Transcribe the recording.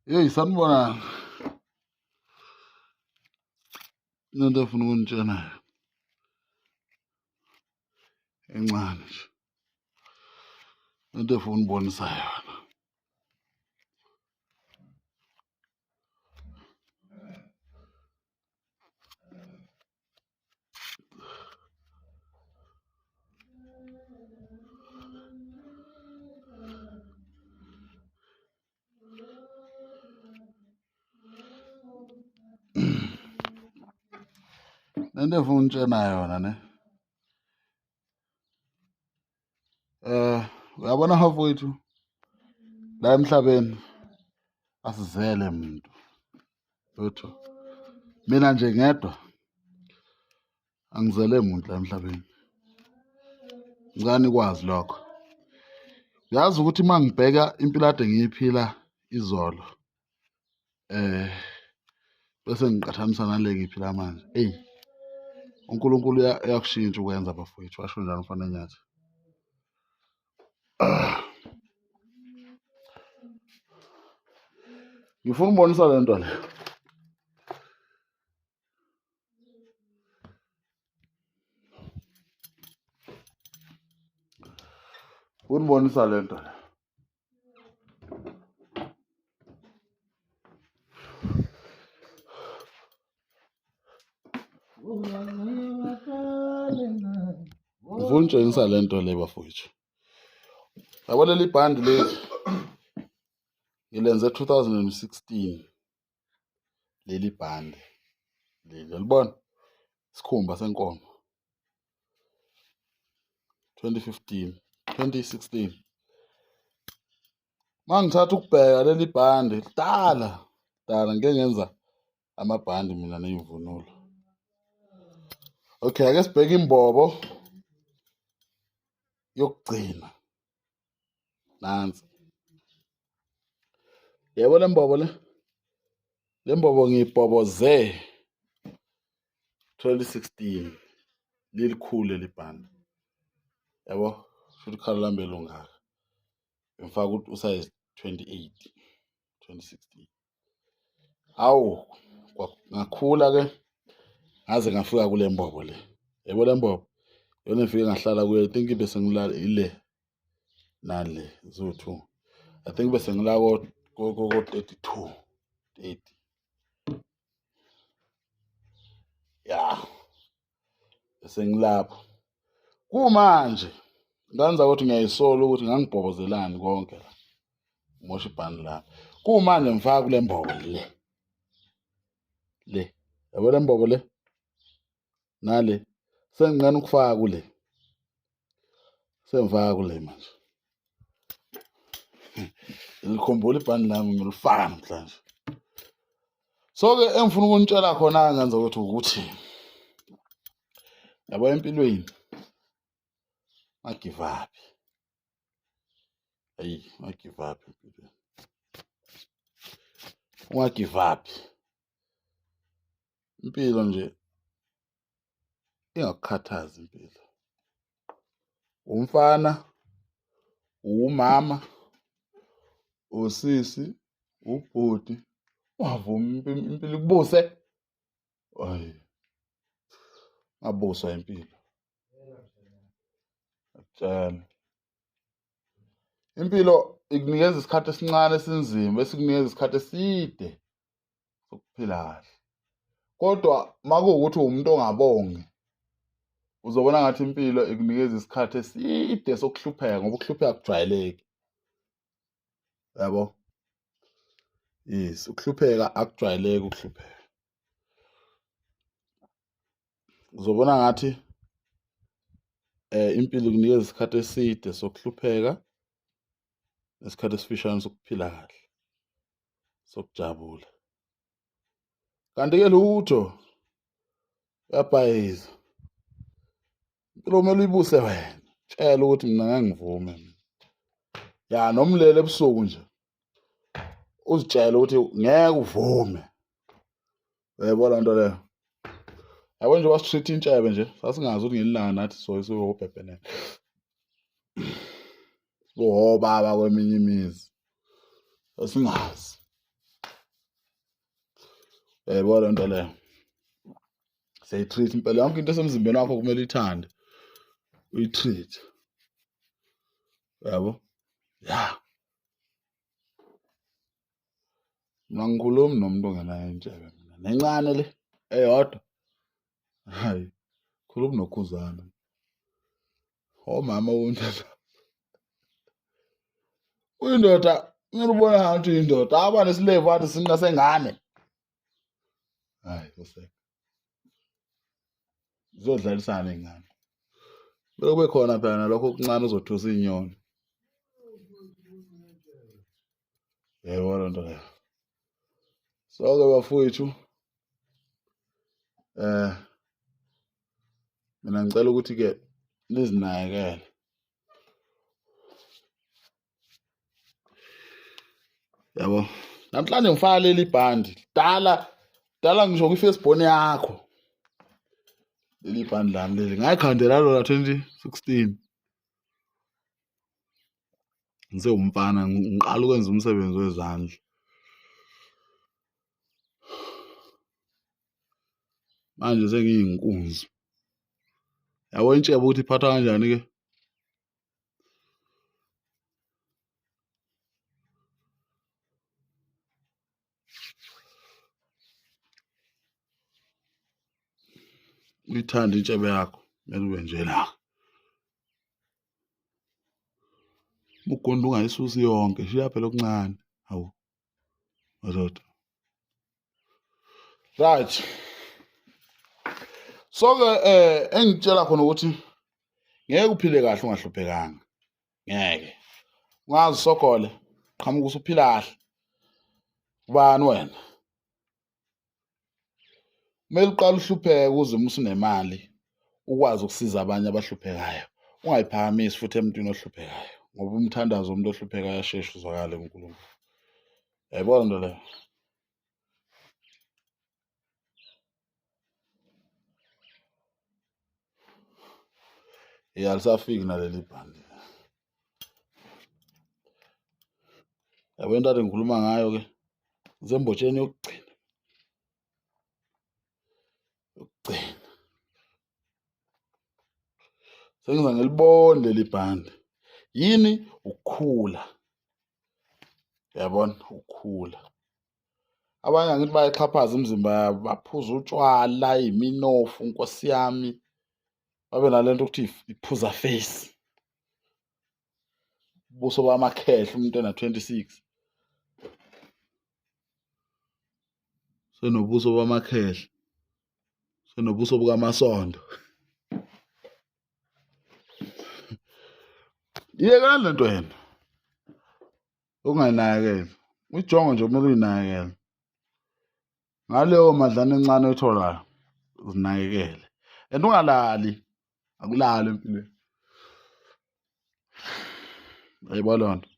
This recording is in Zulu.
Yeyi sanibonani. Into efuna ukunitshena encane nje. Into efuna ukunibonisa yona. Lento efuna ukunitshena yona ne. Eh uyabona bafowethu la emhlabeni asizele muntu. Lutho. Mina nje ngedwa angizele muntu la emhlabeni. Ngicela nikwazi lokho. Uyazi ukuthi uma ngibheka impilo ade ngiyiphila izolo eh bese ngiqhathanisa nale ngiphila manje eyi uNkulunkulu uyakushintsha ukwenza bafowethu washo njalo mfana enyathi ngifuna ukubonisa le nto le unibonisa le nto le Ngifuna ukutshengisa le nto le bafowethu. Yabo leli bhandi leli ngilenze 2016 leli bhandi leli ulibona isikhumba senkomo 2015 2016 mangithatha ukubheka leli bhandi kudala dala ngike ngenza amabhandi mina ney'mvunulo okay ake sibheke imbobo yokugcina nansi yebo le mbobo le le mbobo ngiyibhoboze 2016 lilikhulu leli bhandi yabo futhi ikhala lami belungaka ngifaka ukuthi usize 28 2016 Hawu, ngakhula ke ngaze ngafika kule mbobo le. Yebo le mbobo yona ngifike ngahlala kuyo I think bese ngilala ile nale ziwu-two. I think bese ngila ko-32 30. Ya, bese ngilapho. Kumanje nganza ukuthi ngiyayisola ukuthi ngangibhobozelani konke la. Ngimosha ibhandi lami. Kumanje ngifaka kule mbobo le. Le. Yabo le mbobo le? Nale. Senginqena ukufaka kule. Sengifaka kule manje. Ngikhumbula ibhandi lami ngilifaka namhlanje. So ke engifuna ukunitshela khona ngenza ukuthi ukuthi yabo empilweni ungagive up. Ayi, ungagive up empilweni. Ungagive up. Impilo nje ingakukhathazi impilo. Umfana, uwumama, usisi, ubhuti, ungavumi impilo ikubuse. Ayi. Ngabuswa impilo. Ngiyakutshela. Impilo ikunikeza isikhathi esincane esinzima bese ikunikeza isikhathi eside sokuphila kahle. Kodwa uma kuwukuthi uwumuntu ongabongi uzobona ngathi impilo ikunikeza isikhathi eside sokuhlupheka ngoba ukuhlupheka akujwayeleki. Yabo? Yes, ukuhlupheka akujwayeleki ukuhlupheka. Uzobona ngathi impilo ikunikeza isikhathi eside sokuhlupheka nesikhathi esifishane sokuphila kahle, sokujabula. Kanti-ke lutho uyabhayiza. Impilo kumele uyibuse wena. Tshela ukuthi mina ngeke ngivume mina. Ya noma ulele ebusuku nje uzitshele ukuthi ngeke uvume. Uyayibona loo nto leyo? Yabo nje wasitreat intshebe nje sasingazi ukuthi ngelilanga nathi soke siwobhebhenene. Siwobaba kweminye imizi. Sasingazi. Yayibona le nto leyo, siyayitreat impela. Yonke into esemzimbeni wakho kumele ithande uyitreat, yabo. Ya, mina ngikhulumi nomuntu ongenayo intshebe, mina nencane le eyodwa, hayi, khulumi nokhuzana omama womntana. Uyindoda, kumele ubona ngathi uyindoda, aba nesilevu athi sinqa sengane. Hayi kuseka zodlalisana ingane, bese kube khona phela nalokho okuncane uzothusa iy'nyoni. Yebo, loo nto leyo. So-ke bafowethu, eh mina ngicela ukuthi-ke nizinakekele. Yabo, namhlanje ngifaka leli bhandi dala dala, ngisho kwi-firstborn yakho. Leli bhandi lami leli ngayikhandela lona 2016, ngisewumfana, ngiqala ukwenza umsebenzi wezandla. Manje sengiyinkunzi. Yabo, intshebe ukuthi iphathwa kanjani ke. Uyithanda intshebe yakho, kumele ube nje la. Ugonda ungayisusi yonke, shiya phela okuncane. Hawu madoda. Right, so ke engitshela khona ukuthi ngeke uphile kahle ungahluphekanga, ngeke ungazi usokole qhamuka usuphila kahle. Ubani wena? Kumele uqale uhlupheke ukuze uma usunemali ukwazi ukusiza abanye abahluphekayo. Ungayiphakamisi futhi emntwini ohluphekayo, ngoba umthandazo womuntu ohluphekayo asheshe uzwakale kuNkulunkulu. Yayibona nto leyo? Ya, alisafiki naleli bhandi. Yabo, into ade ngikhuluma ngayo ke ngisembotsheni yokugcina, yokugcina. Sengiza ngilibone leli bhandi. Yini? Ukukhula. Yabona, ukukhula. Abanye angithi bayixhaphaza imizimba yabo, baphuza utshwala, iminofu, nkosi yami, babe nalento ukuthi iphuza face, ubuso bamakhehla. Umuntu ena-26 senobuso bamakhehla, senobuso bukamasondo. Yekani lento yena ungayinakekeli, uyijonge nje, kumele uyinakekele ngaleyo madlana encane oyitholayo, uzinakekele and ungalali. Akulali empilweni, yayibona loo nto.